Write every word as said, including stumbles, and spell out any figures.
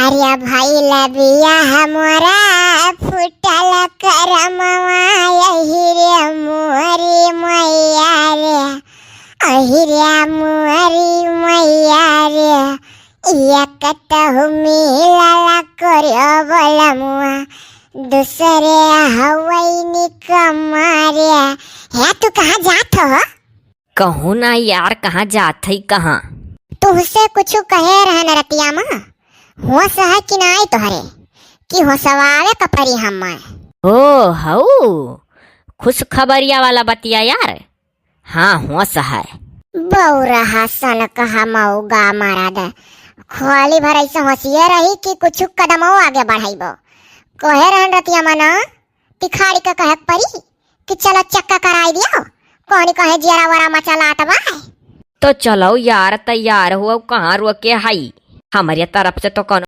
अरे भइल बियाह मोरा फूटल करमवा, अहि रे मोरी मइया रे, अहि रे मोरी मइया रे। एक तहु मिलल करे बलमुआ, दूसरे हवै निकम्मा रे। हे, तू कहाँ जात हो? कहूँ ना यार, कहाँ जात है, कहाँ? तुहसे कुछु कहे रहन रतिया मा, होस है कि नाई तोहरे, कि होसवावे क परी हम्मै? ओ हऊ, खुशखबरिया वाला बतिया यार। हाँ, होस है। बौरहा सन कहा मऊगा मरद, खाली भर ऐसे होसिए रही कि कुछु कदमो आगे बढ़ाइबो। कहे रहन रतिया मा ना, तिखाड़ी क कहे क परी कि चलो चक्का कराई दियो, कौनी कहे जियरा वरा मचा लाट बा। तो चलो यार, तैयार हो, कहाँ रोके हई? हमरे तरफ से तो कौनो